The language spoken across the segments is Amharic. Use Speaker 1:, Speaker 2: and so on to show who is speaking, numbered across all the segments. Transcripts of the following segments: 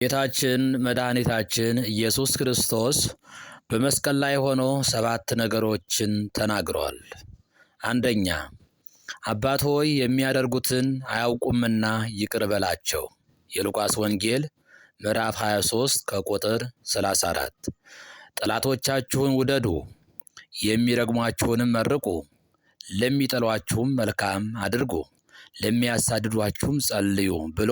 Speaker 1: ጌታችን መድኃኒታችን ኢየሱስ ክርስቶስ በመስቀል ላይ ሆኖ ሰባት ነገሮችን ተናግሯል። አንደኛ፣ አባት ሆይ የሚያደርጉትን አያውቁምና ይቅር በላቸው። የሉቃስ ወንጌል ምዕራፍ 23 ከቁጥር 34። ጠላቶቻችሁን ውደዱ፣ የሚረግሟችሁንም መርቁ፣ ለሚጠሏችሁም መልካም አድርጉ፣ ለሚያሳድዷችሁም ጸልዩ ብሎ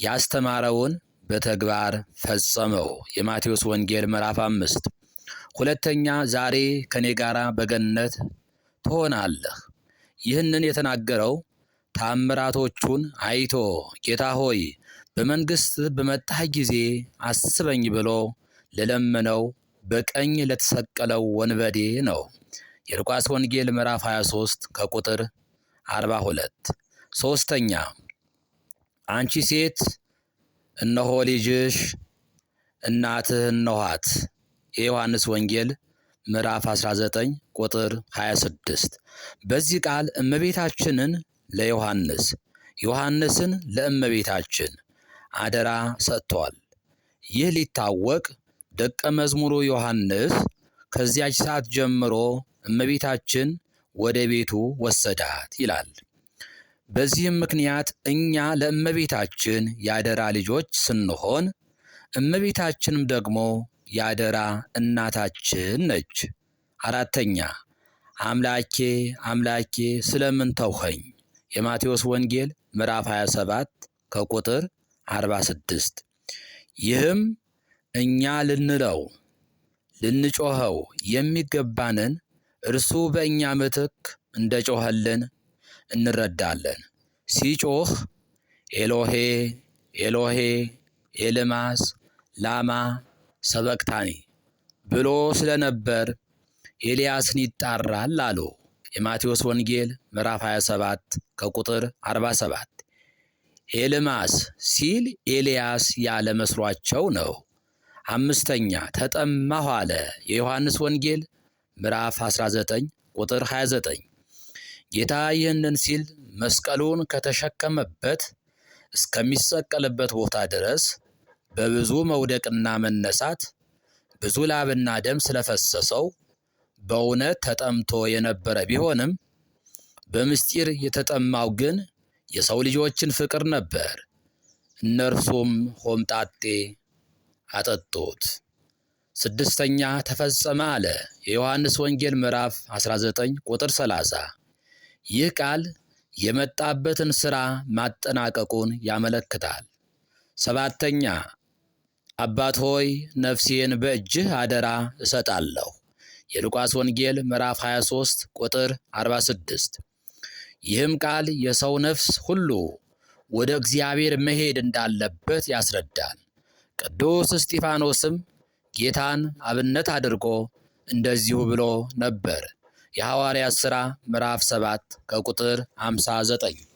Speaker 1: ያስተማረውን በተግባር ፈጸመው። የማቴዎስ ወንጌል ምዕራፍ 5። ሁለተኛ፣ ዛሬ ከኔ ጋር በገነት ትሆናለህ። ይህንን የተናገረው ታምራቶቹን አይቶ ጌታ ሆይ በመንግሥት በመጣህ ጊዜ አስበኝ ብሎ ለለመነው በቀኝ ለተሰቀለው ወንበዴ ነው። የሉቃስ ወንጌል ምዕራፍ 23 ከቁጥር 42። ሶስተኛ፣ አንቺ ሴት እነሆ ልጅሽ፣ እናትህ እነኋት። የዮሐንስ ወንጌል ምዕራፍ 19 ቁጥር 26። በዚህ ቃል እመቤታችንን ለዮሐንስ፣ ዮሐንስን ለእመቤታችን አደራ ሰጥቷል። ይህ ሊታወቅ ደቀ መዝሙሩ ዮሐንስ ከዚያች ሰዓት ጀምሮ እመቤታችን ወደ ቤቱ ወሰዳት ይላል። በዚህም ምክንያት እኛ ለእመቤታችን የአደራ ልጆች ስንሆን እመቤታችንም ደግሞ የአደራ እናታችን ነች። አራተኛ፣ አምላኬ አምላኬ ስለምን ተውኸኝ? የማቴዎስ ወንጌል ምዕራፍ 27 ከቁጥር 46። ይህም እኛ ልንለው ልንጮኸው የሚገባንን እርሱ በእኛ ምትክ እንደጮኸልን እንረዳለን። ሲጮህ ኤሎሄ ኤሎሄ ኤልማስ ላማ ሰበቅታኒ ብሎ ስለነበር ኤልያስን ይጣራል አሉ። የማቴዎስ ወንጌል ምዕራፍ 27 ከቁጥር 47። ኤልማስ ሲል ኤልያስ ያለ መስሏቸው ነው። አምስተኛ፣ ተጠማሁ አለ። የዮሐንስ ወንጌል ምዕራፍ 19 ቁጥር 29። ጌታ ይህንን ሲል መስቀሉን ከተሸከመበት እስከሚሰቀልበት ቦታ ድረስ በብዙ መውደቅና መነሳት ብዙ ላብና ደም ስለፈሰሰው በእውነት ተጠምቶ የነበረ ቢሆንም በምስጢር የተጠማው ግን የሰው ልጆችን ፍቅር ነበር። እነርሱም ሆምጣጤ አጠጡት። ስድስተኛ፣ ተፈጸመ አለ። የዮሐንስ ወንጌል ምዕራፍ 19 ቁጥር 30። ይህ ቃል የመጣበትን ሥራ ማጠናቀቁን ያመለክታል። ሰባተኛ፣ አባት ሆይ ነፍሴን በእጅህ አደራ እሰጣለሁ። የሉቃስ ወንጌል ምዕራፍ 23 ቁጥር 46። ይህም ቃል የሰው ነፍስ ሁሉ ወደ እግዚአብሔር መሄድ እንዳለበት ያስረዳል። ቅዱስ እስጢፋኖስም ጌታን አብነት አድርጎ እንደዚሁ ብሎ ነበር። የሐዋርያት ሥራ ምዕራፍ 7 ከቁጥር 59።